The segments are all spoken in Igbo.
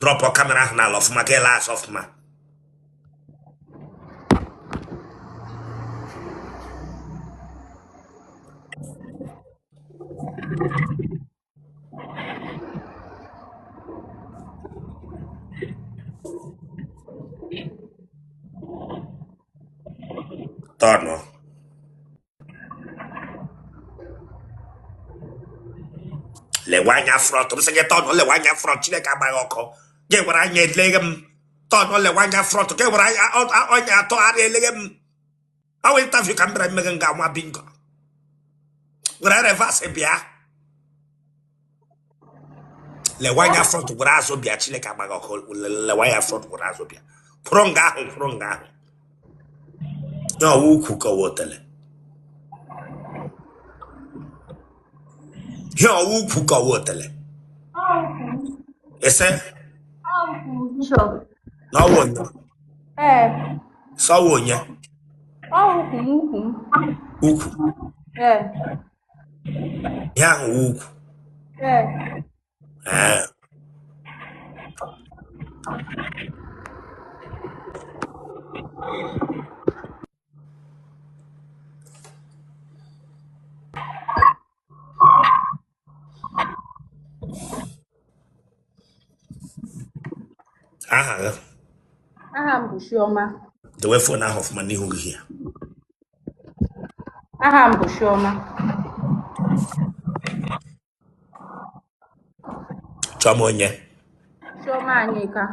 Drop camera ahụ n'ala ọfụma ka ị lee azụ ọfụma. Tọnụ. Lewe anya front, m sị gị tọnụ lewe anya front, Chineke agba gị ọkụ. Gị were anya eleghe m. Tọnụ lewe anya front, gị were anya atọgharị eleghe m. Ọ wụ interview ka m bịara ime gị nga nwa bingo. Were reverse bịa. Lewe anya front were azụ bịa, Chineke agba gị ọkụ. Lewe anya front were azụ bịa. Kwụrụ nga ahụ, kwụrụ nga ahụ. Ya ọ wụ ukwu ka ọ wụ otele. Ya ọ wụ ukwu ka ọ wụ otele. Ese na ọ wụ onye. Ee. Sọ wụ onye. Ọ ukwu m, ukwu m. Ukwu. Ee. Ihe ahụ wụ ukwu. Ee. Ee. Aha gị? Aha m bụ Chioma. Dewe phone ahụ ọfụma n'ihu gị ya. Aha m bụ Chioma. Chioma onye? Chioma Anyika.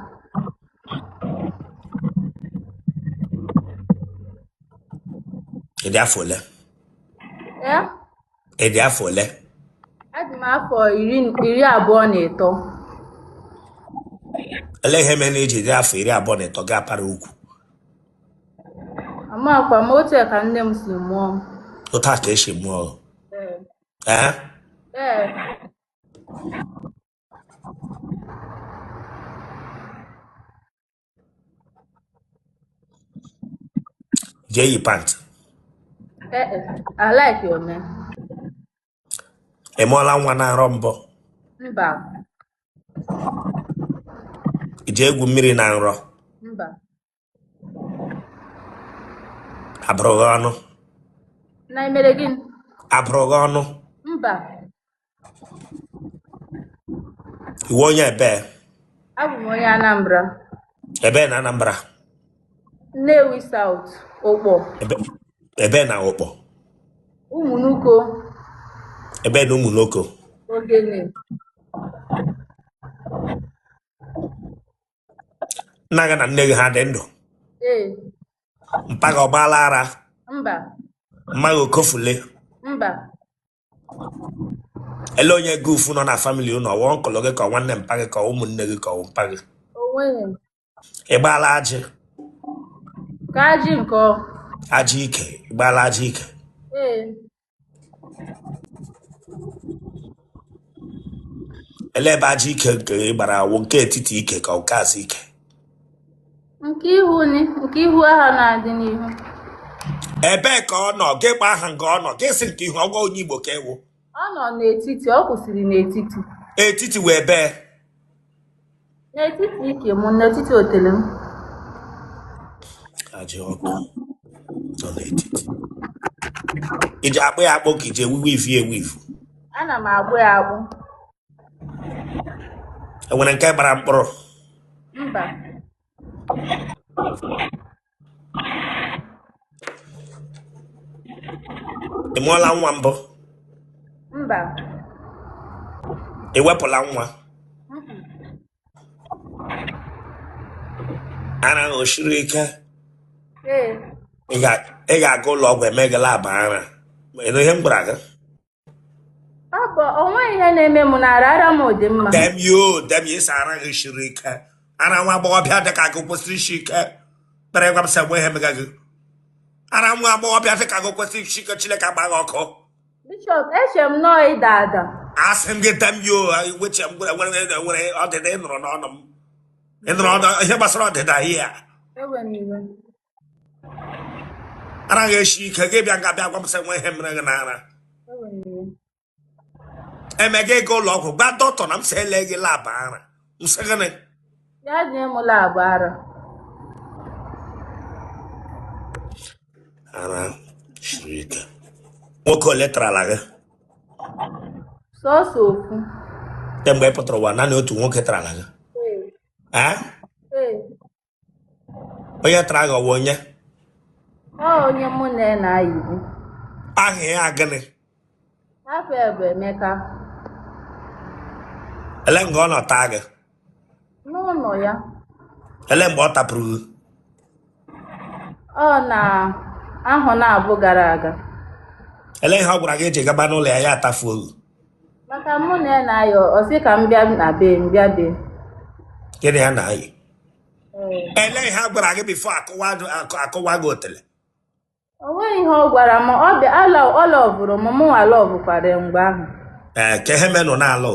Ị dị afọ ole? Ee? Ị dị afọ ole? Adị m afọ 23. Olee ihe mere na i ji dị afọ 23 gị apara ukwu? Amakwa m, otu a ka nne m si mụọ m. Otu a ka esi mụọ gị? Ee. Ee. Jee yi pant. Ee, I like your man. Ị mụọla nwa na nrọ mbụ? Mba. Ị ji egwu mmiri na nrọ? Mba. Abụrụ gị ọnụ? Na emere gịnị? Abụrụ gị ọnụ? Mba. Ị wụ onye ebee? Abụ m onye Anambra. Ebee na Anambra? Nnewi South, Ụkpọ. Ebee na Ụkpọ? Ụmụnoko. Ebee na Ụmụnoko? Ogene. Nna gị na nne gị ha dị ndụ? Ee. Mpa gị ọ gbaala ara? Mba. Mma gị okofule? Mba. Ele onye goof nọ na family unu, ọ wụ uncle gị ka ọ nwanne mpa gị ka ọ ụmụnne gị ka ọ mpa gị? O nweghị. Ị gbaala ajị? Ka ajị nke ọ? Ajị ike, ị gbaala ajị ike? Ee. Ele ebe ajị ike nke ị gbara, wụ nke etiti ike ka ọ nke azụ ike? Nke ihu ni, nke ihu aha na-adị n'ihu. Ebee ka ọ nọ? Gị kpọọ aha nke ọ nọ, gị sị nke ihu, ọgwa onye Igbo ka ị wụ. Ọ nọ n'etiti, ọ kwụsịrị n'etiti. Etiti wee bee? N'etiti ike m, n'etiti otele m. Ajị ọkụ nọ n'etiti. I ji akpụ ya akpụ ka i ji eweave ya eweave? Ana m akpụ ya akpụ. Enwere nke gbara mkpụrụ? Mba. Ị mụọla nwa mbụ? Mba. Ị wepụla nwa? Ara ahụ siri ike? Ee. Ị ga-aga ụlọ ọgwụ eme gị lab ara. Ị nụ ihe m gwara gị? Ọ bụ o nweghị ihe na-eme m n'ara, ara m dị mma. Damn you, damn you, sị ara gị siri ike. Ara nwa agbọghọbịa dị ka gị kwesịrị isi ike. Kpere gwa m sị enwe ihe mega gị. Ara nwa agbọghọbịa dị ka gị kwesịrị isi ike, Chineke agba gị ọkụ. Bishọp, eche m nọọ ịda ada. Asị m gị damn you, weche m gwere nwere nwere ọdịda ị nụrụ n'ọnụ m. Ị nụrụ ọnụ ihe gbasara ọdịda ihe a. Ewe m iwe. Ara gị esi ike, gị bịa nga bịa gwa m sị enwe ihe mere gị n'ara. Ewe m iwe. Eme gị gaa ụlọ ọgwụ gwa dọkịta na m sị ele gị lab ara. M sị gịnị? Ya nye m lab ara. Ara siri ike. Nwoke ole tarala gị? Sọsọ ofu. Kemgbe ị pụtara ụwa, naanị otu nwoke tarala gị? Ee. Ee? Ee. Onye tara gị ọwa onye? Ọ onye mụ na ya na-ayibu. Aha ya gịnị? Afa ya bụ Emeka. Ele nga ọ nọ taa gị? N'ụlọ ya. Ele mgbe ọ tapụrụ gị? Ọ na ahọ na-abụ gara aga. Ele ihe ọ gwara gị eji gaba n'ụlọ ya ya atafuo gị? Maka mụ na ya na-ayọ, ọ sị ka m bịa na be m bịa be. Gịnị ya na-ayị? Ee. Ele ihe a gwara gị before akụwa gị otele? O nweghị ihe ọ gwara m, ọ bịa ala ọ lọvụrụ m, mụnwa lọvụkwara ya mgbe ahụ. Ee, ka ihe menụ n'ala.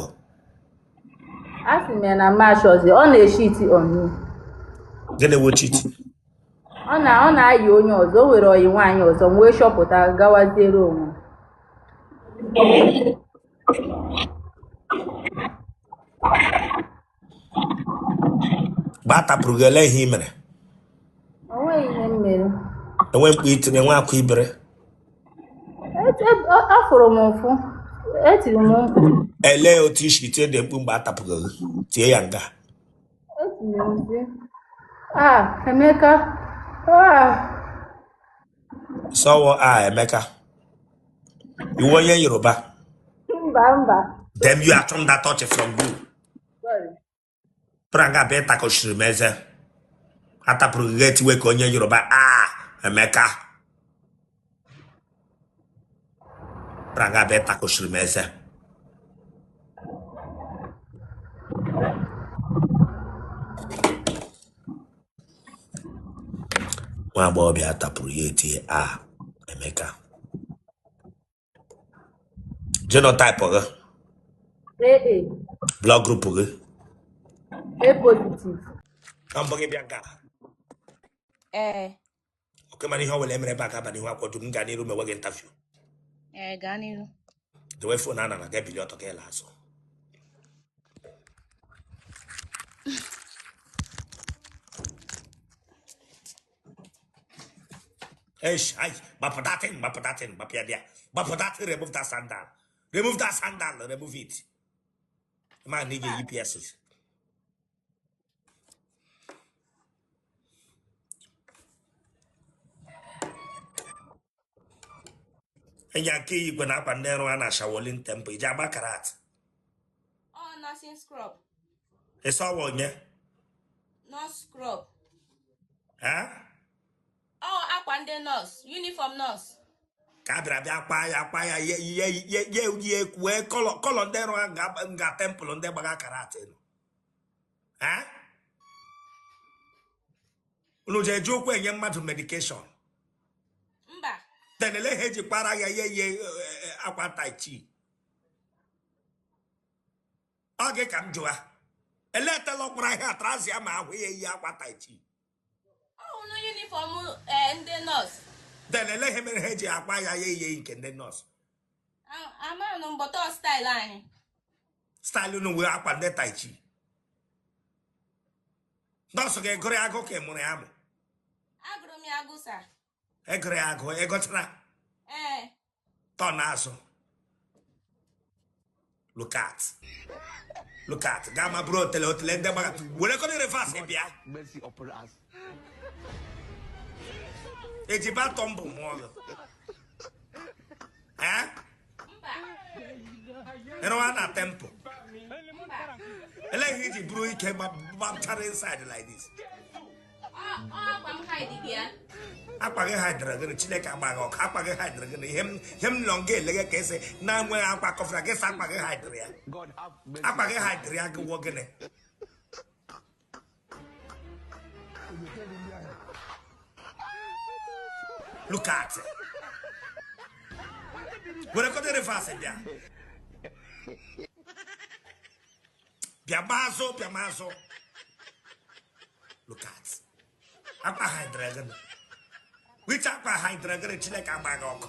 A sị m ya na machọzi, ọ na-eshiti on me. Gịnị wụ cheat? Ọ na-ayị onye ọzọ, o were ọyị nwaanyị ọzọ, m wee chọpụta gawaziere onwe m. Mgbe a tapụrụ gị, ele ihe ị mere? O nweghị ihe m mere. Enwe mkpu itiri, enwe akwa ibere? Afụrụ m ụfụ, etiri m mkpu. Elee otu i si tie dị mkpu mgbe a tapụrụ gị? Tie ya nga. Etiri m sị, ah, Emeka, ah. Sọwọ a Emeka. Iwu onye Yoruba. Mba mba. Dem you achọ that touch from you. Sorry. Pranga bịa takọchiri m eze. Atapụrụ gị etiwe ka onye Yoruba. Ah, Emeka. Pranga bịa takọchiri m eze. Nwa agbọghọbịa atapụrụ ya etie a Emeka. Genotype gị? AA. Blood group gị? A positive. Na mbọ gị bịa nga. Ee. Oke mana ihe ọ were emere ebe a ka abalị ihu akwado m gaa n'iru mewe gị interview. Ee, gaa n'iru. Dewe phone a na ga ebili ọtọ ka ịla azụ. Eish, ay, gbapụ that thing, gbapụ that thing, gbapụ ya there. Gbapụ that thing, remove that sandal. Remove that sandal, remove it. Man, ị ga-eyi PSs. Enyi aka igwe na akwa ndị ọrụ a na Shaolin Temple, iji agba karat. Ọ nursing scrub. Ịsọ ọwa onye? Nurse scrub. Eh? Ọ akwa ndị nọọsụ, uniform nọọsụ. Ka a bịara bịa kwa ya kwa ya ye ye ye ye ye wee colour colour ndị ọrụ nga nga temple ndị gbaga karat nọ. Eh? Unu ji eji ụkwụ enye mmadụ medication. Mba. Then ele ha eji kwara ya ye ye akwa tai chi. Ọ gị ka m jụa. Eletela ọkwara ihe atrazi ya ma ahụ ya eyi akwa tai chi. Ọ hụrụ uniform ndị nọọsụ. Then ele ihe mere ha eji akwa ya ye ye nke ndị nọọsụ. Amanụ mbọtọ style anyị. Style unu wee akwa ndị tai chi. Nọọsụ ga-egoro ya agụ ka ị mụrụ ya amụ. Agụrụ m ya agụ sa. Egoro ya agụ, egotara. Ee. Tọ n'azụ. Look at. Look at. Gaa ma bụrụ otele otele ndị gbaga. Were kọdị reverse bịa. Mercy upon us. Eji batọ mbụ mụọ gị. Eh? Mba. Ịrụwa na temple. Mba. Ele ihe iji bụrụ ike gbachara inside like this. Ọ akwa m hide gị ya. Akwa gị hidere gịnị? Chineke agbaghị ọkụ. Akwa gị hidere gịnị? Ihe m nọ nga eleghe ka esi na-enweghị akwa kọfịra gị sị akwa gị hidere ya. God have mercy. Akwa gị hidere ya gịwọ gịnị? Look at. Were kọdị reverse bịa. Bịa gbaa azụ, bịa gbaa azụ. Look at. Akwa hidere gịnị? Which akwa hidere gịnị? Chineke agbaghị ọkụ.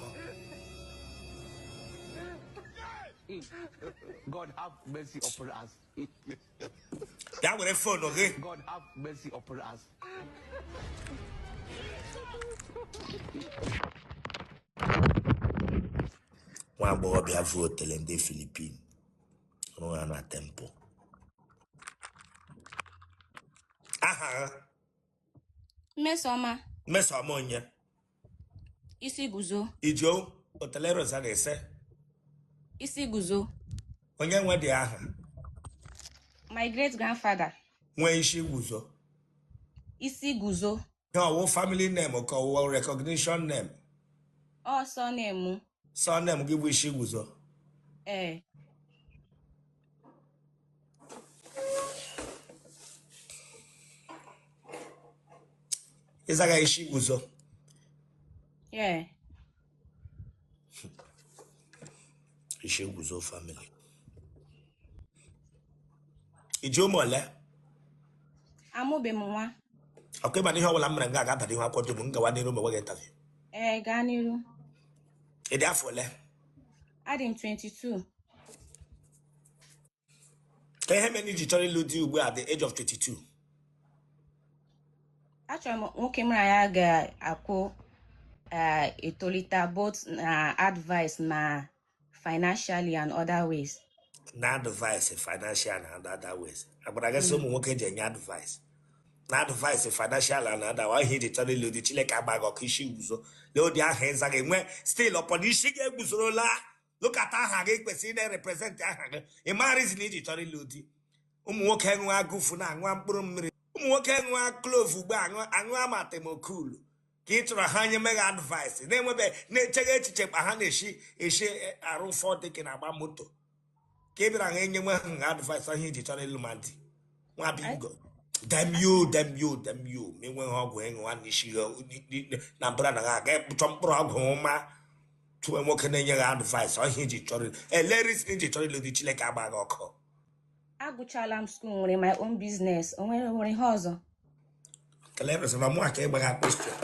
God have mercy upon us. Bịa were phone gị. God have mercy upon us. Nwa agbọghọbịa vu otele ndị Filipin rụọ ya na temple. Aha ha? Mmesoma. Mmesoma onye? Isi guzo. Ijo otele rosa na-ese. Isi guzo. Onye nwe dị aha? My great grandfather. Nwee isi guzo. Isi guzo. Ihe ọwụ family name ka ọwụ recognition name? Ọ surname mụ. Surname gị bụ isi guzo? Ee. Ịzaga isi guzo? Yeah. Isi guzo family. Iji ụmụ ole? Amụbe m nwa. Ọkụ ịma na ihe ọbụla m mere nga aga-aba n'ihu akwụkwọ dum m gawa n'iru ma nweghị interview. Ee, gaa n'iru. Ị dị afọ ole? Adị m 22. Ka ihe mere iji chọrọ ịlụ di ugbu a at the age of 22? Achọrọ m nwoke mụ na ya ga-akwụ etolite both na advice na financially and other ways. Na advice financial and other ways. Agbara gị sị ụmụ nwoke ji enye advice. Na advice financial and other ways. Ihe iji chọrọ ịlụ di Chineke agba gị ọkụ isi guzo. Lee ụdị aha ịza gị nwee still ọpọ na isi gị eguzorola. Look at aha gị kwesịrị na-represent aha gị. Ị mara reason iji chọrọ ịlụ di. Ụmụ nwoke ṅụọ agụfụ na-aṅụ mkpụrụ mmiri. Ụmụ nwoke ṅụọ clove ugbu a aṅụ amatemokulu. Ka ị chọrọ ha nye megha advice na-enwebe na-echeghị echiche mkpa ha na-esi esi arụ ụfọdụ ka na-agba moto. Ka ị bịara ha enye nwe ha advice ahụ iji chọrọ ịlụ ma di. Nwa bingo. Damn you, damn you, damn you. Ma enweghị ọgwụ ịṅụ nwa n'isi gị na mbara na ha aga ekpụchọ mkpụrụ ọgwụ ụma tụwe nwoke na-enye ha advice ọhịa iji chọrọ ele reason iji chọrọ ịlụ di Chineke agba gị ọkụ. Agụchala m school, nwere my own business. O nwere ihe ọzọ? Kelee reason na mụ aka ịgba question.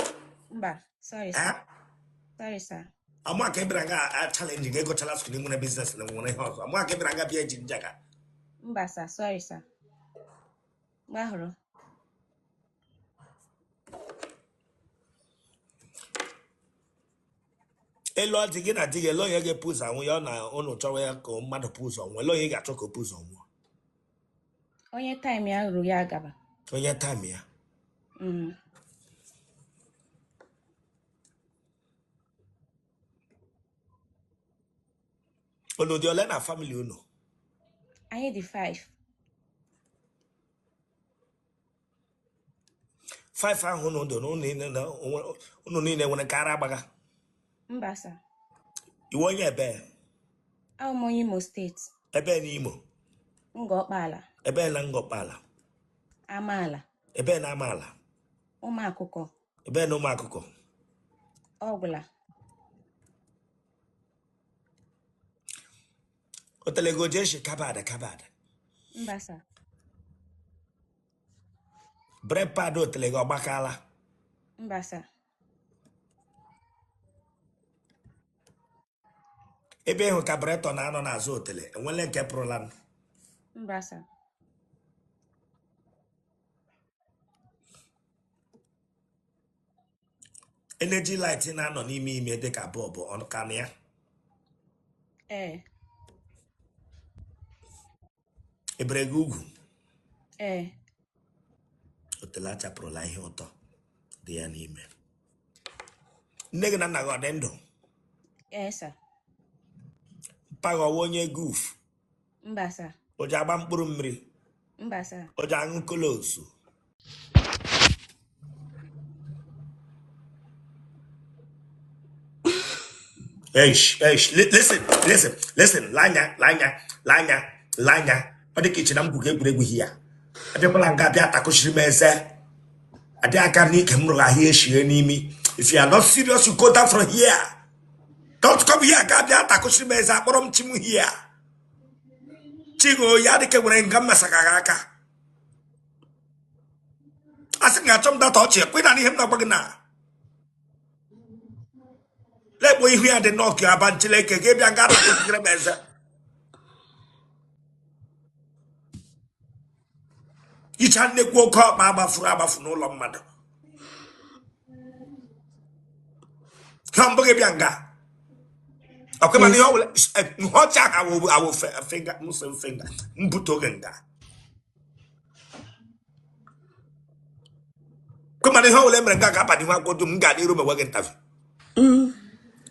Mba, sorry sir. Sorry sir. Amụ aka ịbịara nga challenge gị egochala school nwere business na nwere ihe ọzọ. Amụ aka ịbịara nga bịa eji njaga. Mba sir, sorry sir. Gbahụrụ. Elu ọ dị gị na di gị ele onye ga-epu ụzọ anwụ ya ọ na ụnụ chọwa ya ka mmadụ pụ ụzọ nwụọ ele onye ga-achọ ka o pu ụzọ nwụọ. Onye time ya ruru ya gaba. Onye time ya. Unu dị ole na family unu? Anyị dị 5. 5 ahụ unu dị unu niile nwere ka ara agbaga? Mba sir. Iwe onye ebe? Abụ m onye Imo steeti. Ebe n'Imo? Ngọkpala. Ebe na Ngọkpala? Amaala. Ebe na Amaala? Ụmụakụkọ. Ebe na Ụmụakụkọ? Ọgwụla. Otelego jeshi kabad kabad. Mba sir. Bread pad otelego ọgbakala. Mba sir. Ebe ịhụ ka bretọ na-anọ n'azụ otele enwele nke pụrụla. Mba sir. Energy light na-anọ n'ime ime dịka bọlbụ ọnụ ya. Ee. Ebere gị ugwu? Ee. Otele achapụrụla ihe ụtọ dị ya n'ime. Nne gị na nna gị ọ dị ndụ? Ee sir. Mpaghara ọwa onye guf? Mba sir. O ji agba mkpụrụ mmiri? Mba sir. O ji aṅụ kolosu? Eish, eish, listen, listen, listen, lanya, lanya, lanya, lanya. Ọ dị ka iche na m gwugo egwuregwu hia. Abịakwala nga abịa takụchiri m eze. Adị aka n'ike m rụrụ ahịa eshie n'imi. If you are not serious, you go down from here. Don't come here, ga abịa takụchiri m eze akpọrọ m chi m here. Chigo ya dịka nwere nga m masaka aka. A sị m ga-achọ m data ọchị ekwe na ihe m na-agwa gị na. Lekpo ihu ya dị nnọọ ka aba nchileke ga bịa nga takụchiri m eze. Icha nnekwu oke ọkpa agbafuru agbafu n'ụlọ mmadụ. Ha mbụ gị bịa nga. Ọkwa mana ihe Yes. ọbụla ihe ọcha ahụ awụ awụ finger nsị finger mbute oge nga. Kwe mana ihe ọbụla emere nga ga-aba n'ihu akwụkwọ dum m ga n'iru ma nwe gị interview.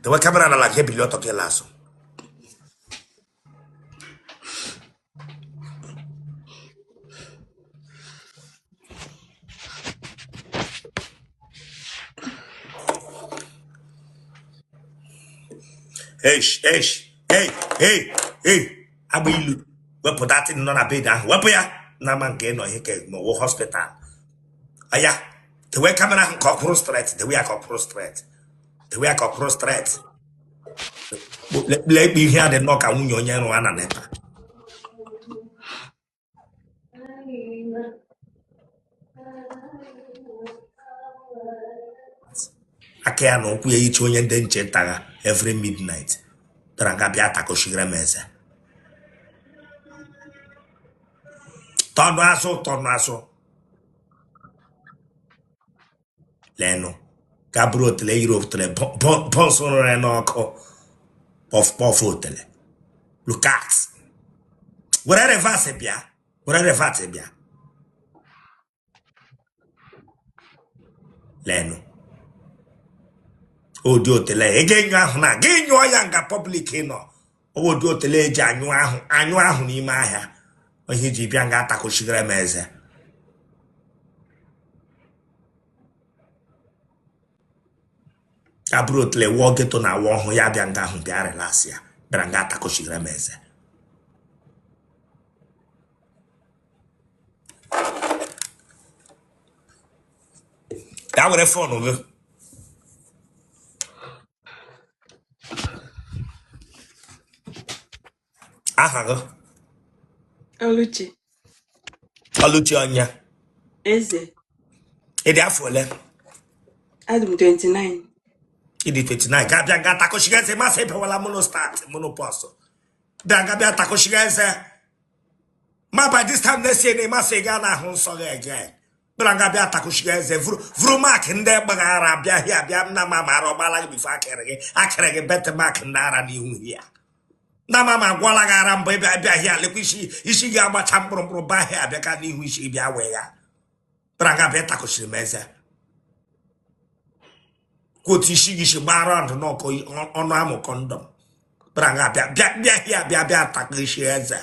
Dewe camera n'ala ka ebili ọtọ ka ịla azụ. Eish, eish, hey, hey, hey, agba ilu wepụ datin nọ na bed ahụ wepụ ya na ama nke nọ ihe ka ma ọwụ hospital. Aya, dewe camera ahụ ka ọ kwụrụ straight, dewe ya ka ọ kwụrụ straight, dewe ya ka ọ kwụrụ straight. Lee ikpe ihe a dị nnọọ ka nwunye onye nrụ a na NEPA. Aka ya na ụkwụ ya iche onye ndị nche tagha every midnight. Bịara nga bịa takoshigara m eze. Tọnụ azụ, tọnụ azụ. Leenụ. Ga bụrụ otele yiri otele bọnsụ rụrụ ya n'ọkụ. Pọf pọf otele. Look at. Were reverse bịa. Were reverse bịa. Leenụ. Odi otele ị ga-enyo ahụ na gị nyụọ ya nga public nọ. Odi otele eji anyụ ahụ anyụ ahụ n'ime ahịa. Ihe iji bịa nga atakochigara m eze. Ya bụrụ otele wụọ ghetto na awa ọhụụ ya bịa nga ahụ bịa relax ya bịara nga atakochigara m eze. Ya were phone gị. Aha gị? Oluchi. Oluchi ọnya. Eze. Ị dị afọ ole? Adị m 29. Ị dị 29. Ga bịa nga takochiga eze masị ebewala mono start monopause. Bịa nga bịa takochiga eze. Ma by this time next year na ịmasị gaa na-ahụ nsọ gị again. Bịara nga bịa takochiga eze vuru mark ndị gbaghara bịa hịa bịa nna ma mara ọgbala gị before akịrị gị akịrị gị bet mark ndị ara n'ihu hịa. Nna ma ma agwala gị ara mbụ ịbịa bịa hịa lekwa isi isi gị agbacha mkpụrụ mkpụrụ ba hịa bịa ka n'ihu isi bịa wee ya. Bịara nga bịa takochiri m eze. Kwotu isi gị si gbaa round n'ọkụ ọnụ amụ condom. Bịara nga bịa bịa bịa hịa bịa bịa takochi eze.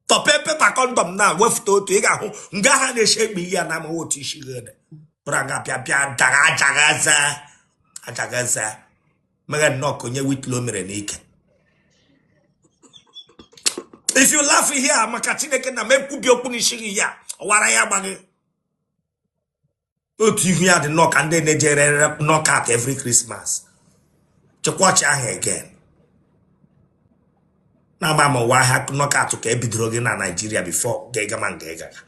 Tọpe paper condom na wefụta otu ị ga-ahụ nga ha na-eche ekpe ihe ya na amaghị otu isi gị dị. Bịara nga bịa bịa daga ajaga eze ajaga eze mere nnọọ ka onye witlo mere n'ike. If you laugh here maka Chineke na m ekwubi okwu n'isi gị ya ọwara ya gbaghị. Otu ihu ya dị nnọọ ka ndị na-ejere knockout every Christmas. Chekwa ọchị ahụ again. Na-ama ma ụwa ahịa knockout ka ebidoro gị na Naịjirịa before ga ma nga ịgaga.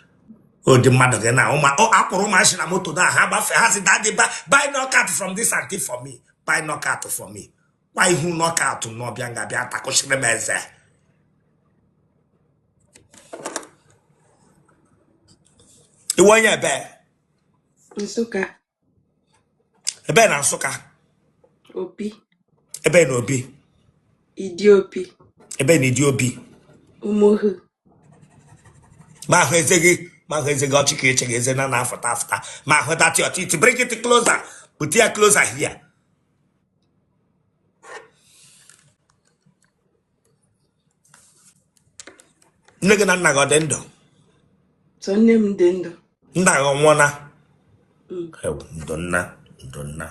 Ụdị mmadụ gị na ụma akpụrụ ụmụazị na moto na ha gbafe ha si daddy buy knockout from this auntie for me. Buy knockout for me. Kwa ihu knockout n'ọbịa nga bịa takụchiri m eze. Iwe onye ebe? Nsụka. Ebe na Nsụka? Opi. Ebe na Obi? Idiopi. Ebe na Idiobi? Umuhu. Ma ahụ eze gị ma ahụ eze gị ọchị ka eche gị eze na na-afụta afụta ma ahụ datị ọchịchị bring it closer put ya closer here. Nne gị na nna gị ọ dị ndụ? Sọ nne m dị ndụ. Nna gị ọ nwụọna? Ndụ nna ndụ nna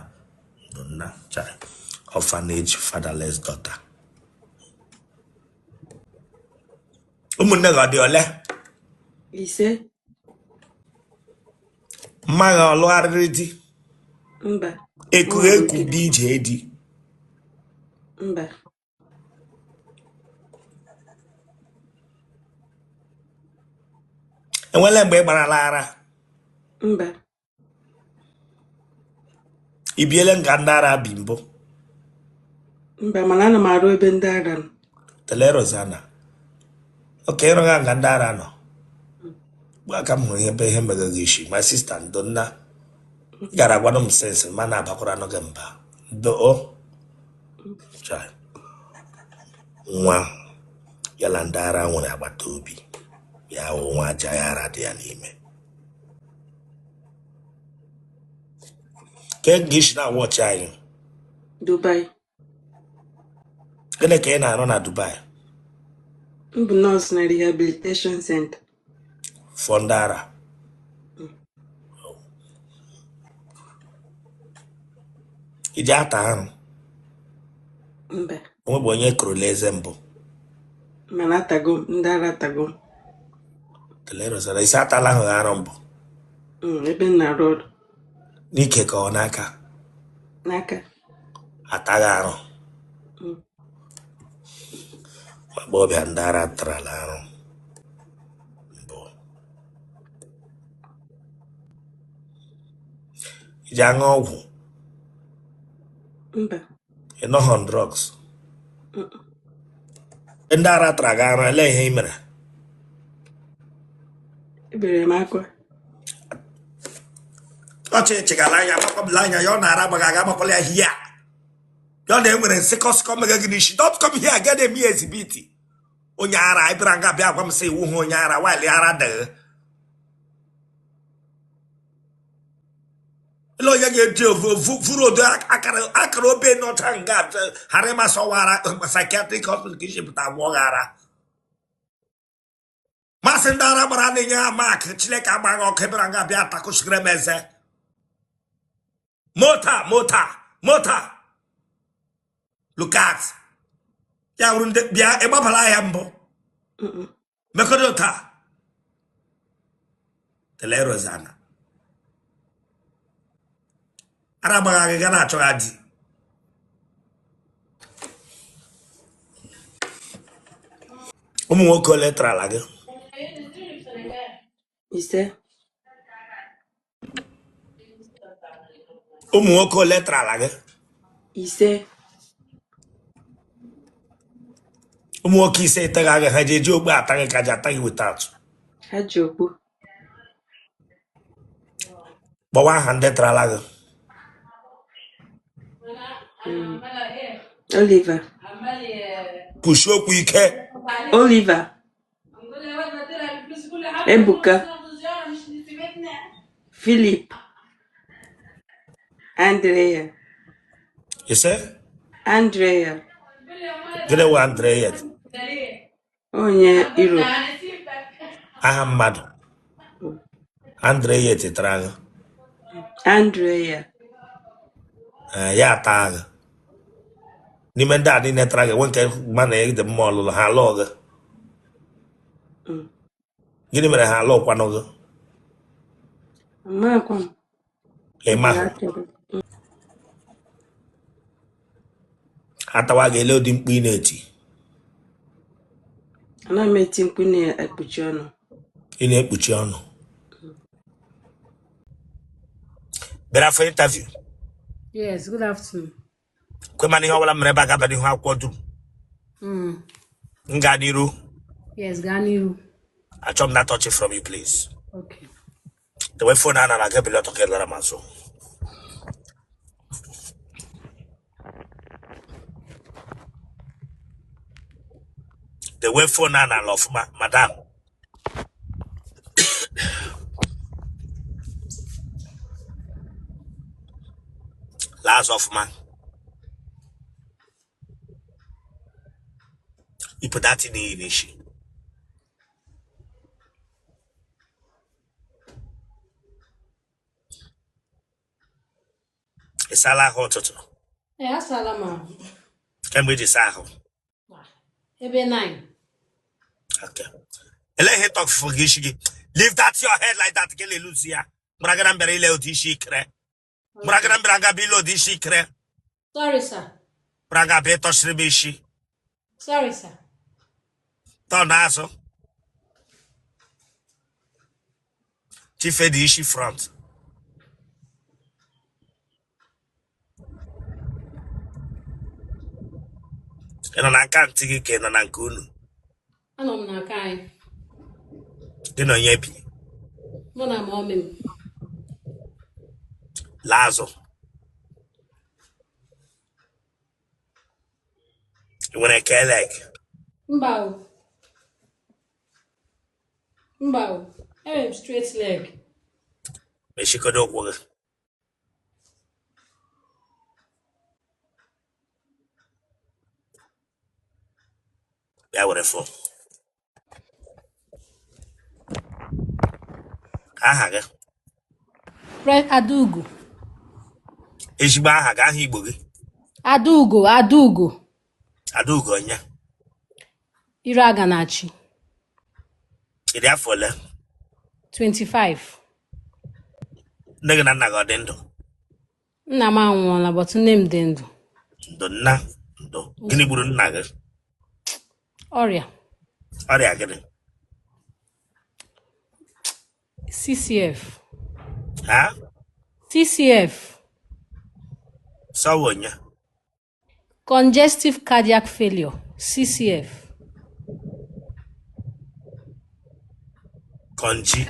ndụ nna chai orphanage fatherless daughter. Ụmụnne gị ọ dị ole? 5. Mma gị ọ lụgharịrị di? Mba. Eku eku dị ije di? Mba. Enwele mgbe ị gbarala ara? Mba. I biele nga ndị ara bi mbụ? Mba, mana ana m arụ ebe ndị ara nọ. Tele Rosanna. Oke ịrụgha nga ndị ara nọ. Ugbu a ka m hụrụ ihe ebe ihe mere gị isi. My sister, ndo nna, ị gara agwanụ m since ma na-abakwara anụ gị mba. Ndo o. Chai. Nwa ya na ndị ara nwere agbata obi ya wụ nwa aja ya ara dị ya n'ime. Ke nga i si na-awatch anyị? Dubai. Gịnị ka ị na-arụ na Dubai? M bụ nọọsụ na rehabilitation center. For ndị ara? I ji ata arụ? Mba. Onwe bụ onye kụrụla eze mbụ? Mana atago m, ndị ara atago m. Telerosara isi atala ahụ arụ mbụ? Ebe m na-arụ ọrụ. N'ike ka ọ n'aka? N'aka. Ataghị arụ? Agbọghọbịa ndị ara tarala arụ mbụ. I ji aṅụ ọgwụ? Mba. Ị nọghị on drugs? Ndị ara tara gị arụ, elee ihe ị mere? Ebere m akwa. Ọchị chịgara anya agbakọbila anya ya ọ na-ara agbaghị aga agbakwala ya hia ya ọ na-enwere nsịkọsịkọ mege gị n'isi. Don't come here get me exhibit. Onye ara ị bịara nga bịa gwa m sị iwu ha onye ara while ara dịghị. Ele onye ga-eji vuru odo akara obe n'ọcha nga ghara ịmasị ọwa ara psychiatric hospital ka isi pụta agwọ gị ara. Masị ndị ara gbara na-enye ha mak. Chineke agbaghị ọkụ ebere nga bịa takụchikere m eze. Mota mota mota, look at ya wụrụ ndị bịa ịgbabala ahịa mbụ mekọrọ taa telerozana ara agbaghị agịga na-achọgha di. Ụmụ nwoke ole tarala gị? 5. Ụmụ nwoke ole tarala gị? 5. Ụmụ nwoke 5 taghị gị, ha ji eji okpu ata gị ka ji ata gị without? Ha ji okpu. Kpọwa aha ndị tarala gị. Oliver. Kwusie okwu ike. Oliver. Ebuka. Philip. Andrea. Ise? Andrea. Gịnị wụ Andrea? Onye Europe. Aha mmadụ. Andrea tetara gị? Andrea. Ya ata gị. N'ime ndị a niile tara gị, nwe nke ma na ịdị mma ọlụlụ, ha alụọ gị? Gịnị mere ha alụọkwanụ gị? Amakwa m. Ị mahụ? Atawa gị, ele ụdị mkpu ị na-eti? Anaghị m eti mkpu, na-ekpuchi ọnụ. Ị na-ekpuchi ọnụ. Bịara for interview? Yes, good afternoon. Kwe mana ihe ọbụla mere ebe a ga-aba n'ihu akwụkwọ dum. M gaa n'iru? Yes, gaa n'ihu. Achọ m na touch from you, please. Okay. The phone a na aga bili ọtọ ka ị lara m azụ. The way phone a na-ala ọfụma, madam. Laa azụ ọfụma. Yipụ that thing i yi n'isi. Ị sala ahụ ụtụtụ? Ee, asala m ahụ. Kemgbe iji saa ahụ? Ebe 9. Okay. Ele ihe tọfụ gị isi gị? Leave that your head like that. Gị leluzi ya. Mara gị na m bịara ile ụdị isi ikere. Mara gị na m bịara nga bịa ile ụdị isi ikere. Sorry, sir. Mara nga bịa ịtọchiri m isi. Sorry, sir. Tọ n'azụ. Chife dị isi front. Ị nọ na nke aunty gị ka ị nọ na nke unu? Anọ m na nke anyị. Gị na onye bi? Mụ na mummy m. Laa azụ. Ị nwere K-leg? Mba o. Mba o. Enwere m straight leg. Mechikodo ụkwụ gị. Bịa were phone. Aha gị? Adaugo. Ezigbo aha gị, aha Igbo gị? Adaugo, Adaugo. Adaugo onye? Iru Aganachi. Ị dị afọ ole? 25. Nne gị na nna gị ọ dị ndụ? Nna m anwụọla, but nne m dị ndụ. Ndụ nna, ndụ. Gịnị gburu nna gị? Ọrịa. Ọrịa gịnị? CCF. Ha? CCF. Sọwa onye? Congestive cardiac failure. CCF. Kọnji.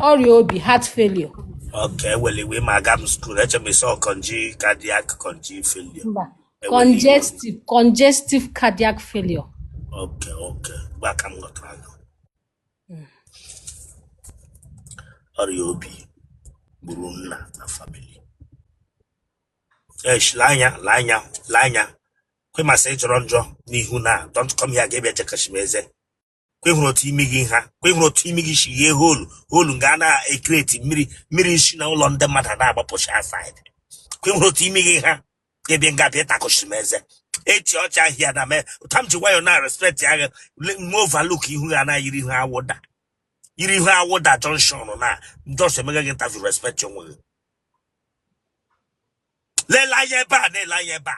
Ọrịa obi, heart failure. Okay, wele iwe ma aga m school eche m ịsọ kọnji cardiac kọnji failure. Mba. Ewele iwe. Congestive cardiac failure. Okay, okay. Gba ka m ghọtara gị. Ọrịa obi gburu nna na family. Esh, lee anya, lee anya, lee anya. Kwe masị ịjọrọ njọ n'ihu na don't come here ga-ebịa chekashi m eze. Kwe hụrụ otu imi gị ha, kwe hụrụ otu imi gị si ghee hole, hole nga a na-ekreti mmiri, mmiri si na ụlọ ndị mmadụ na-agbapụcha aside. Kwe hụrụ otu imi gị ha, ga-ebịa nga bịa takụchi m eze. Echi ọcha ahịa na mee, ụta m ji nwayọọ na respect ya gị, nwe overlook ihu ya na yiri ihu awụda. Yiri ihu awụda junction na just emega gị interview, respect onwe gị. Lele anya ebe a, na-ele anya ebe a.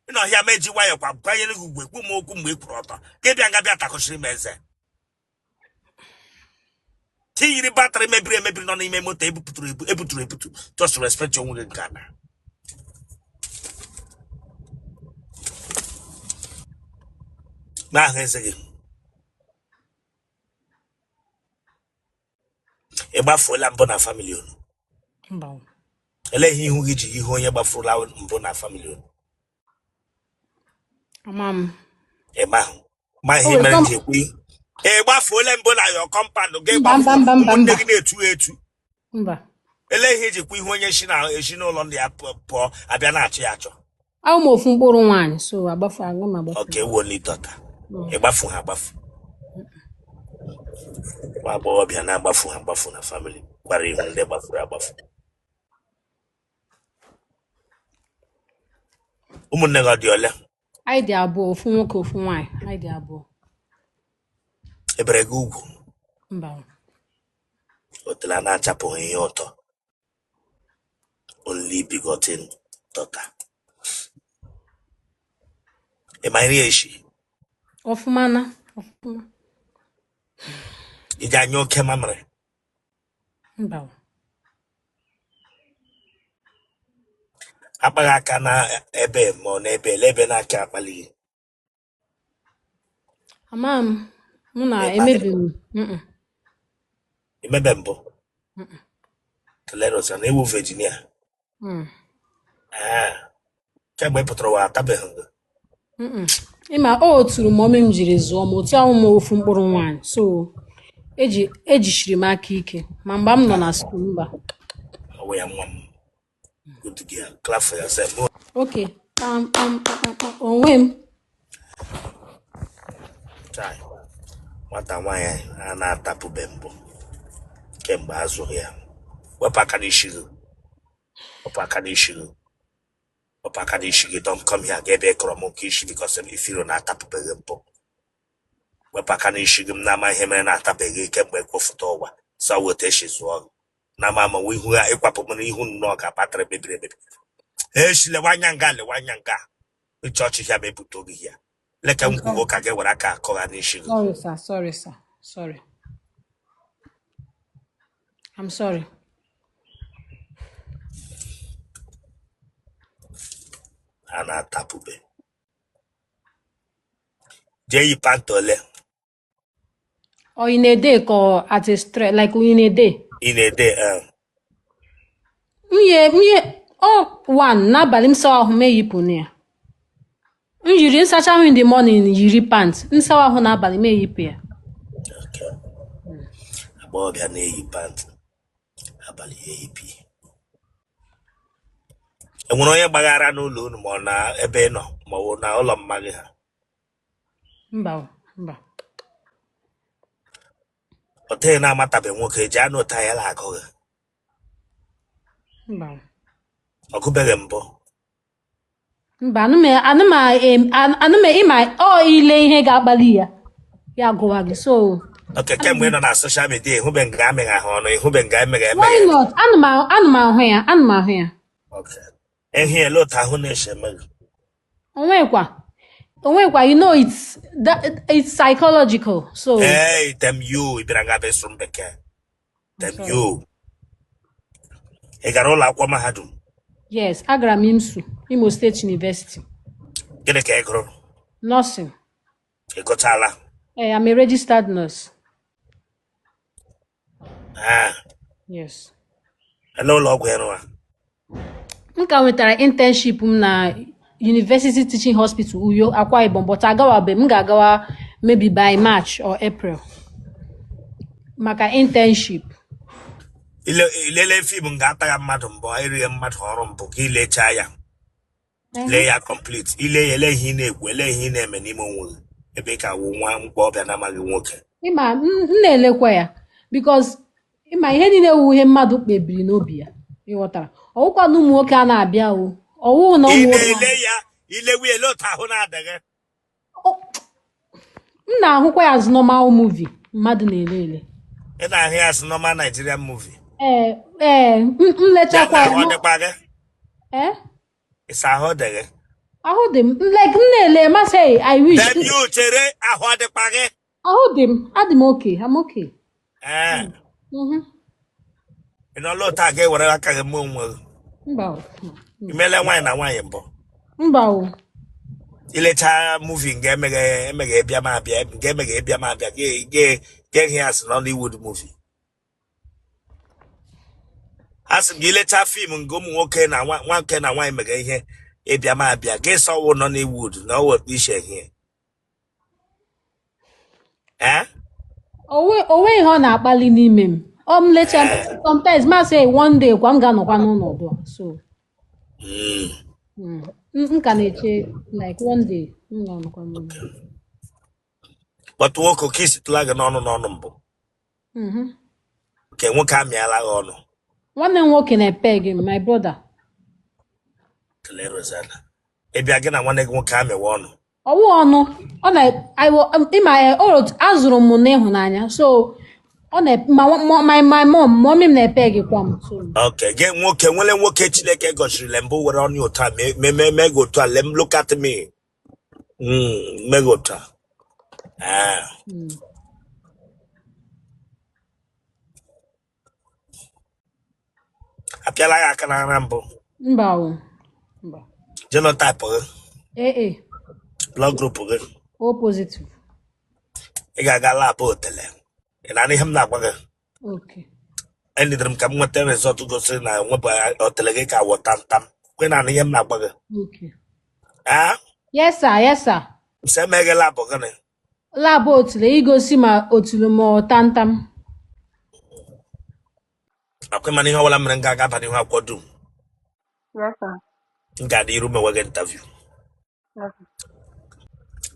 Ị nọ ọhịa ma eji nwayọọ kwa kwanyere gị ugwu, ekwu m okwu mgbe ị kwụrụ ọtọ. Gị bịa nga bịa takụchiri m eze. Tinyere batrị mebiri emebiri nọ n'ime moto ebupụtụrụ ebu ebuturu ebutu, just respect onwe gị nke na. N'ahụ eze gị. Ị gbafuola mbụ na family unu? Mba. Elee ihe ihu gị ji ihu onye gbafurula mbụ na family unu? Ama m. Ị mahụ ma O ihe nwere mere m some ji ekwu ị gbafuola mbụ na your compound gị Mba, mba, gbafuo mba, mba, ụmụnne mba. gị na-etu etu. Mba. Elee ihe eji kwu ihu onye si na ezinụlọ ndị ya pụọ abịa na-achọ ya achọ? Ahụ m ofu mkpụrụ nwaanyị, so agbafu agụ m agbafu. Okay, ewu only daughter. Ị gbafu ha agbafu. Nwa agbọghọbịa na-agbafu ha agbafu na family gwara ihu ndị gbafuru agbafu. Ụmụnne gị ọ dị ole? Anyị dị abụọ, ofu nwoke, ofu nwaanyị. Anyị dị abụọ. Ebere gị ugwu? Mba. Otela na-achapụghị ihe ụtọ. Only begotten daughter. Ị ma nri eshi? Ọfụma na ọfụma. Ị ji anya oke mamịrị? Mba. Akpaghị aka na ebe ma ọ na ebe ele ebe na-aka akpali gị? Ama m. Mụ na Ịkpa emebi m. Mm-mm. Imebe mbụ? Teleros na ewu Virginia. Ee, kemgbe ị pụtara ụwa atabeghị gị. Mm-mm. Ịma o turu mummy m jiri zụọ m otu ahụ m ofu mkpụrụ nwaanyị, so eji ejichiri m aka ike ma mgbe m nọ na school mba. Ọwụ ya nwa m. Good girl. Clap for yourself. Okay, kpam kpam kpam kpam onwe m. Chai. Nwata nwaanyị a na-atapụbe mbụ kemgbe a zụrụ ya. Wepụ aka n'isi gị. Wepụ aka n'isi gị. Wepụ aka n'isi gị. Don't come here ga ebe ịkọrọ m nke isi because ifiro na-atapụbeghị mbụ. Wepụ aka n'isi gị m na-ama ihe mere na-atabeghị kemgbe ekwefụta ụwa. Sọ weta esi zụọ gị. Na-ama ama nwe ihu ya ịkwapụ m n'ihu nnọọ ka batrị mebiri emebi. Echi lewe anya nga, lewe anya nga. Ịchọ ọchị ya ma ebute oge ya. Leka m kwuo ka gị were aka akọ ha n'isi gị. Sorry sir, sorry sir, sorry, I'm sorry. A na-atapụbe. Jee yi pant ole? Or in a day ka ọ at a stretch, like in a day. In a day, eh. Nye ọ one n'abalị m sawa ahụ m eyipụ na ya. M yiri nsacha ahụ in the morning yiri pant. M sawa ahụ n'abalị m eyipụ ya. Okay. Agbọghọbịa na-eyi pant abalị ya eyipụ. Enwere onye gbaghara n'ụlọ unu ma ọ na ebe ị nọ ma ọ bụ na ụlọ mma gị ha? Mba o, mba. Ọ dịghị na-amatabeghị nwoke ji anụ ụta ya na-agụ gị. Mba. Ọ gụbeghị mbụ. Mba, anụm ịma ọ ile ihe ga-akpali ya ya gụwa gị so. Okay, kemgbe ị nọ na social media ịhụbe nga amịghị ahụ ọnụ, ịhụbe nga emeghe Why emeghe? not? Anụ m ahụ ya, anụ m ahụ ya. Okay. Ehi ele otu ahụ na-esi eme gị? Onwekwa, you know, it's psychological, so. Hey, damn you, ị bịara nga bịa sụrụ m bekee. Damn Sorry. you. Ị gara ụlọ akwụkwọ mahadum? Yes, agara m IMSU, Imo State University. Gịnị ka ị gụrụ? Nursing. Ị gụchala? Eh, I'm a registered nurse. Ah, Yes. ele ụlọ ọgwụ ịrụwa? M ka nwetara internship m na University Teaching Hospital Uyo, Akwa Ibom, but agawabe m ga-agawa maybe by March or April maka internship. Ilele film nga atagha mmadụ mbụ, erighị mmadụ ọrụ mbụ ka ilechaa ya, lee ya complete, ile ya, ele ihe ị na-ekwu, ele ihe ị na-eme n'ime onwe gị ebe ị ka wụ nwa mkpọbịa na-amaghị nwoke. Ịma m na-elekwa ya because ịma ihe niile wu ihe mmadụ kpebiri n'obi ya, ịghọtara? Ọwụkwa na ụmụ nwoke a na-abịa o ọwụ na Ị ụmụ nwoke na-ele ya, ilewe ele otu ahụ na-adịghị. M na-ahụkwa ya as normal movie mmadụ na-ele ele. Ị na-ahụ ya as normal Nigerian movie? Ee, m Ya na lechakwa ahụ ọ dịkwa gị? Ee. Ịsa ahụ ọ dị gị? Ahụ dị m, like m na-ele masị, I wish. Dem you chere, ahụ ọ dịkwa gị? Ahụ dị m, adị m okay, I'm okay. Ee. Ị nọla otu a ga-ewere aka gị mee onwe gị? Mba o. I meela nwaanyị na nwaanyị mbụ? Mba o. Ilecha movie nga emeghe emeghe bịa ma abịa nga emeghe bịa ma abịa ga ihe asị Nollywood movie, a sị m gị ilecha film nga ụmụ nwoke na nwoke na nwaanyị meghe ihe ịbịa ma abịa gị sọwụ Nollywood na ọwụ ishe ihe ee. Onwe ihe ọ na-akpali n'ime m. Ọ m lecha sometimes ma sị one day kwa m ga-anọkwa n'ọnọdụ a so. M ka na-eche like one day m ga-anọkwa n'ụlọ. Kpọtụ nwoke ka isitụla gị n'ọnụ n'ọnụ mbụ? Mhm. Nke nwoke amịala gị ọnụ? Nwanne m nwoke na-epe gị, my brother. Kelee Rosanna, ịbịa gị na nwanne gị nwoke amịwa ọnụ? Ọwụ ọnụ ọ na ịma azụrụ m n'ịhụnanya, so ọ na ma my mom, mommy m na-epe gị kwa m so. Ok, gị nwoke nwere nwoke Chineke gọziri mbụ were ọnụ otu a mee mee mee gị otu a, lem look at me, mee gị otu a. Ah. Apịala gị aka n'ara mbụ? Mba o, mba. Genotype gị? Ee. Blood group gị? O positive. Ị ga-aga lab otele, ị na-anụ ihe m na-agwa gị? Okay. Enidere m ka m nweta result gosiri na nwebụ otele gị ka wụ tamtam kwe, na anụ ihe m na-agwa gị? Okay. Ah. Yes sir, yes sir. Sị emeghe lab gịnị? Lab otule igosi ma otulu ma ọ tamtam. Akwa mana ihe ọbụla mere m ga-aga n'ihu akwụkwọ dum. Yes, sir. M ga-adị iru mewe gị interview. Yes, sir.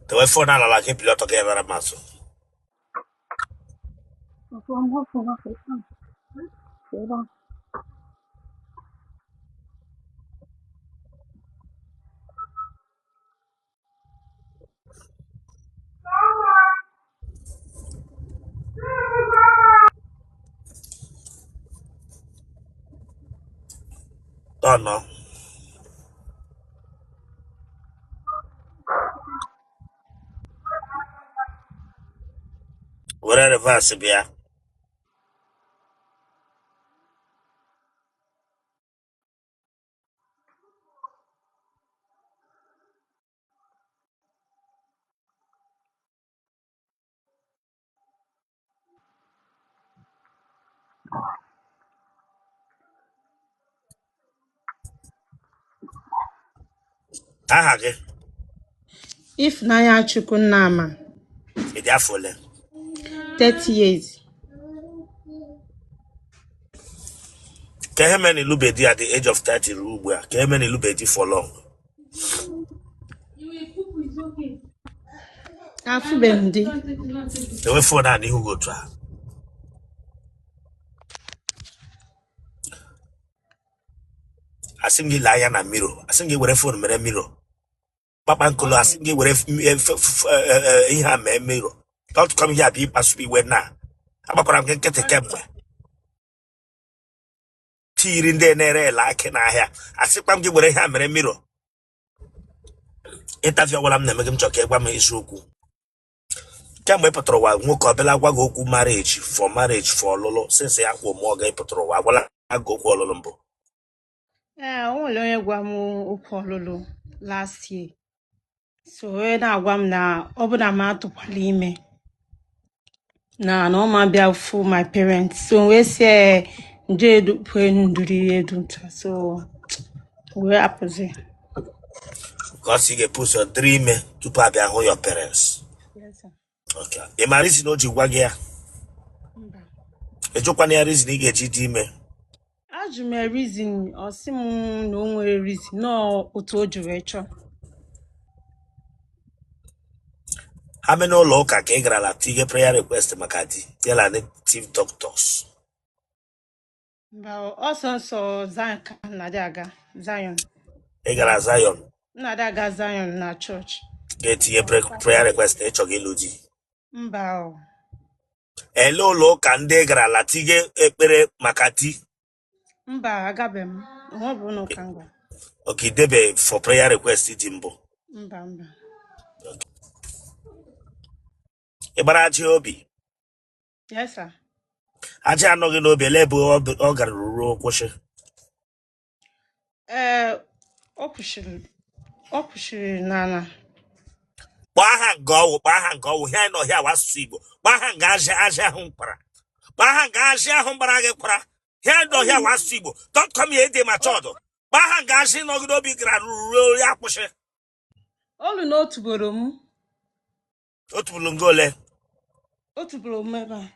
Tewe phone alala gị, bili ọtọ gị nara m azụ. Okay, I'm hoping, okay. Okay, bye. Tọnọ were reverse bịa. Aha gị? Ifunanya Chukwu Nnama. Ị dị afọ ole? 30 years. Ka ihe mere na ịlụbe di at the age of 30 ruo ugbu a? Ka ihe mere na ịlụbe di for long? Afụbeghị m di. Enwe phone a n'ihu gị otu a. Asị m gị lee anya na mirror. Asị m gị were phone mere mirror. Kpakpankolo, asị m gị were ihe a mee mirror. Don't come here bịa ịkpasu iwe na. Agbakwara m gị nkịtị kemgbe. Tiri ndị na-ere ele akị n'ahịa. Asịkwa m gị were ihe a mere mirror. Interview ọbụla m na-eme gị, m chọrọ ka ị gwa m eziokwu. Kemgbe ị pụtara ụwa, nwoke ọbịala gwa gị okwu marriage for marriage for ọlụlụ? Since ya kwụ mụọ gị, ị pụtara ụwa, agwala gị okwu ọlụlụ mbụ? Ee, o nwere onye gwa m okwu ọlụlụ last year. So onye na-agwa m na ọ bụ na m atụkwala ime na ọ ma bịa fụ my parents. So wee sị ee, nje edukwe nduri edu nta. So wee apụzi. Because ị ga-epu ụzọ dịrị ime tupu abịa hụ your parents? Yes, sir. Okay. Ị ma reason o ji gwa gị ya? Mba. Ị jụkwana ya reason ị ga-eji dị ime? Ajụ m ya reason, ọ sị m na o nwere reason, nọọ otu o ji wee chọọ. Ha mene ụlọ ụka ka ị garala tinye prayer request maka di ya na native doctors? Mba, ọsọ nsọ Zion ka m na-adị aga Zion. Ị gara Zion? M na-adị aga Zion na chọọchị. Ga-etinye prayer request na ịchọghị ịlụ di? Mba o. Ele ụlọ ụka ndị ị garala tinye ekpere maka di? Mba, agabeghị m. Onwe bụ ụlọ ụka m gara. Okay, idebe for prayer request dị mbụ? Mba, mba. Ị gbara aja obi? Yes, sir. Aja anọghị n'obi, ele ebe ọ gara ruo kwụsị? Ee, ọ kwụsịrị n'ala. Kpọọ aha nga ọwụ, kpọọ aha nga ọwụ. Ihe anyị nọ hịa wụ asụsụ Igbo. Kpọọ aha nga aja ahụ kpara. Kpọọ aha nga aja ahụ gbara gị kwara. Ihe anyị nọ hịa wụ asụsụ Igbo. Don't come here ịdị ma chọdụ. Kpọọ aha nga aja nọgide obi gara ruo ya kwụsị. Olu na otuboro m. Otubulu nga ole? Otuboro m ebe a.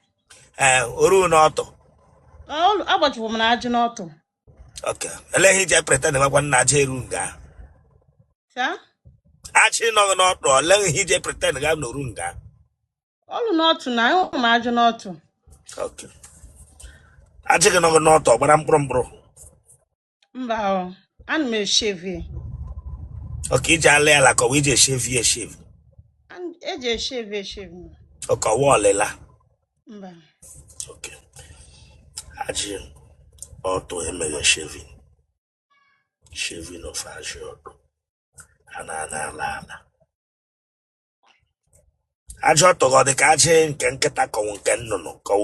Ee, o ruo n'ọtọ? Olu agbachipụ m na ajị n'ọtụ. Okay, ele ihe iji pretend gwakwa nna aja eru nga ahụ? Saa? Achị nọghị n'ọtụ, ole ihe iji pretend ga n'oru nga? Olu n'ọtụ na enwe m ajị n'ọtụ. Okay, ajị gị nọghị n'ọtụ, ọ gbara mkpụrụ mkpụrụ? Mba o, ana m eshave. Okay, iji ala ya ala ka ọ bụ iji eshave ya eshave? Eji eshave eshave. Okay, ọwa ọlịla? Mba. Okay, ajị ọtụ emeghe shaving, shaving of ajị ọtụ a na-ana ala ala. Ajị ọtụ gị ọ dị ka ajị nke nkịta, kọwụ nke nnụnụ, kọwụ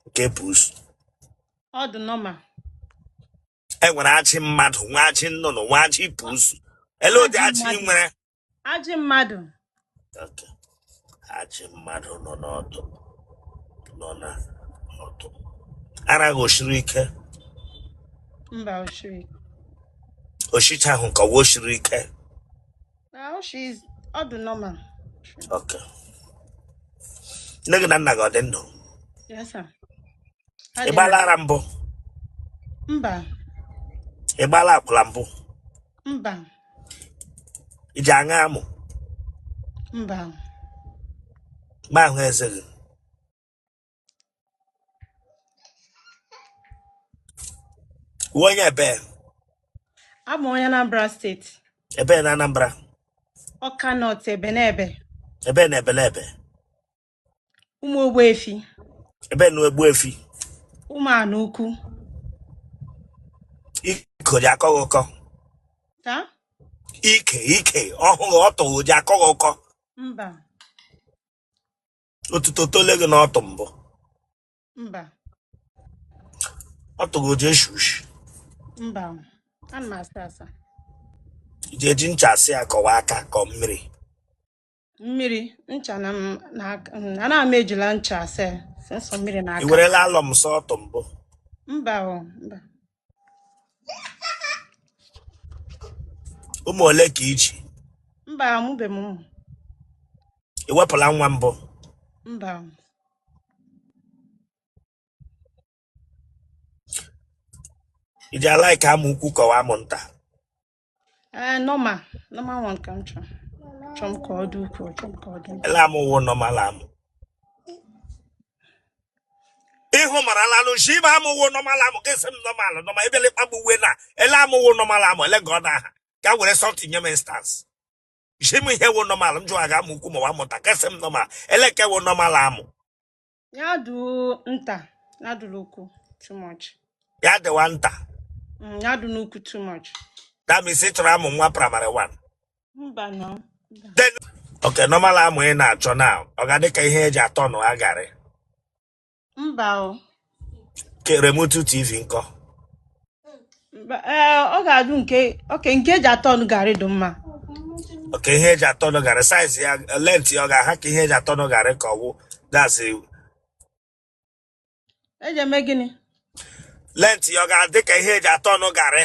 nke busu? Ọ dị normal. E nwere ajị mmadụ, nwa ajị nnụnụ, nwa ajị busu. Ele ụdị Ajị ajị ị mmadụ. nwere? Ajị mmadụ. Okay. Ajị mmadụ nọ n'ọtụ, nọ na ọtụ. Ara gị osiri ike? Mba, oshiri. Oshicha ahụ nke ọwa osiri ike? Na oshi, ọ dị normal. Okay. Nne gị na nna gị ọ dị ndụ? Yes, sir. Ha Ị dị gbaala ndụ. ara mbụ? Mba. Ị gbaala akwụla mbụ? Mba. Iji aṅa amụ? Mba. Ma ahụ eze gị. Uwe onye ebe? Abụ m onye Anambra Steeti. Ebe na Anambra? Ọka North, Ebenebe. Ebe na Ebelebe? Ụmụ Ogbuefi. Ebe na Egbu Efi? Ụmụ Anukwu. Iko ji akọ gị ụkọ? Taa? Ike ọhụrụ ọtụ ji akọ gị ụkọ? Mba. Otuto tole gị n'ọtụ mbụ? Mba. Ọtụ gị o ji eshi ushi? Mba. Ana m asa asa. Iji eji ncha asị ya kọwa aka kọ mmiri? Mmiri, ncha na m na ana m ejila ncha asa ya. Sọsọ mmiri na Ị aka. werela alọm sọ ọtụ mbụ? Mba o, mba. Ụmụ ole ka i ji? Mba, amụbeghị m ụmụ. Ị wepụla nwa mbụ? Mba. I ji a-like amụ ukwu ka ọ wụ amụ nta? Ee, normal. Normal one ka m chọrọ. Chọọ m ka ọ dị ukwu, chọọ m ka ọ dị nta. Ele amụ wụ normal amụ. Ihu mara lanụ shi ime amụ wụ normal amụ gị sị m normal normal ị bịala ịkpagbu uwe na ele amụ wụ normal amụ ele ga ọ na aha ga were something nye m instance shi m ihe wụ normal m jụọ aga amụ ukwu ma ọ wụ amụ nta gị sị m normal ele nke wụ normal amụ. Ya dụ nta, ya dụla ukwu too much. Ya dịwa nta. Ya dụ n'ukwu too much. That means ị chọrọ amụ nwa primary 1. Mba na. Mba. Then okay, normal amụ ị na-achọ na ọ ga-adị ka ihe eji atọ nụ agarị. Mba o. Ke remote TV nkọ. Mba, ee, ọ ga-adụ nke okay nke eji atọ ọnụ garị dị mma. Okay, ihe eji atọ nụ garị size ya length ya ọ ga-aha ka ihe eji atọ nụ garị ka ọ wụ that's Eji eme gịnị? Length ya ọ ga-adị ka ihe eji atọ nụ garị?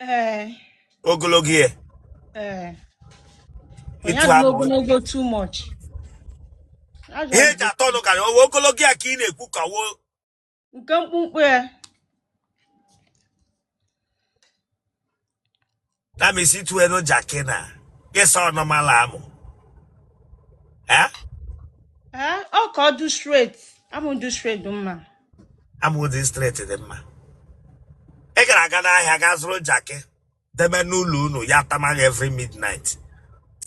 Ee. Ogologo ya. Ee. Onye Ịtụ adịla amụ. ogologo too much. Ajọ Ihe eji atọ nụ garị ọ wụ ogologo ya ka ị na-ekwu ka ọ wụ nke mkpụmkpụ ya. That means ịtụ enu jaki na ịsa ọ normal amụ. Eh? Ee, ọ ka ọ dị straight. Amụ dị straight dị mma. Amụ dị straight dị mma. Ị gara aga n'ahịa gaa zụrụ jaki debe n'ụlọ unu ya tamaghị every midnight.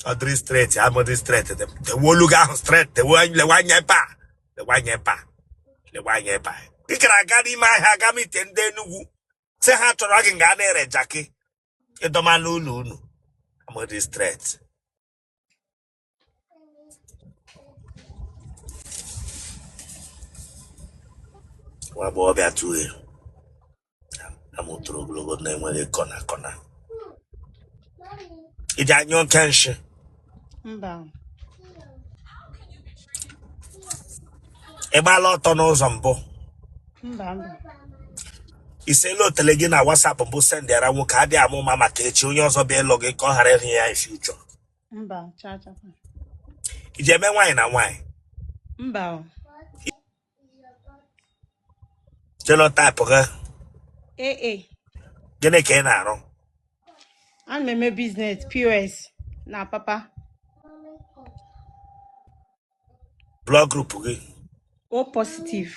Ọ dịrị straight, amụ dị straight dị mma. Dewe olu gị ahụ straight, dewe lewe anya ebe a, lewe anya ebe a, lewe anya ebe a. Ị gara aga n'ime ahịa gaa meet ndị Enugu sị ha chọrọ gị nga a na-ere jaki ịdọma n'ụlọ unu amụ dị straight. Nwa agbọghọbịa tụghe amụ toro ogologo na-enweghị kọna kọna. I ji anyụ oke nshị? Mba. Ị gbaala ọtọ n'ụzọ mbụ? Mba, mba. I seela otele gị na WhatsApp mbụ sendịara nwoke adịghị ama ụma maka echi onye ọzọ bịa ịlụ gị ka ọ ghara ịhụ ya in future? Mba, cha cha. I ji eme nwaanyị na nwaanyị? Mba o. Genotype gị? AA. Gịnị ka ị na-arụ? Ana m eme business POS na papa. Blood group gị? O positive.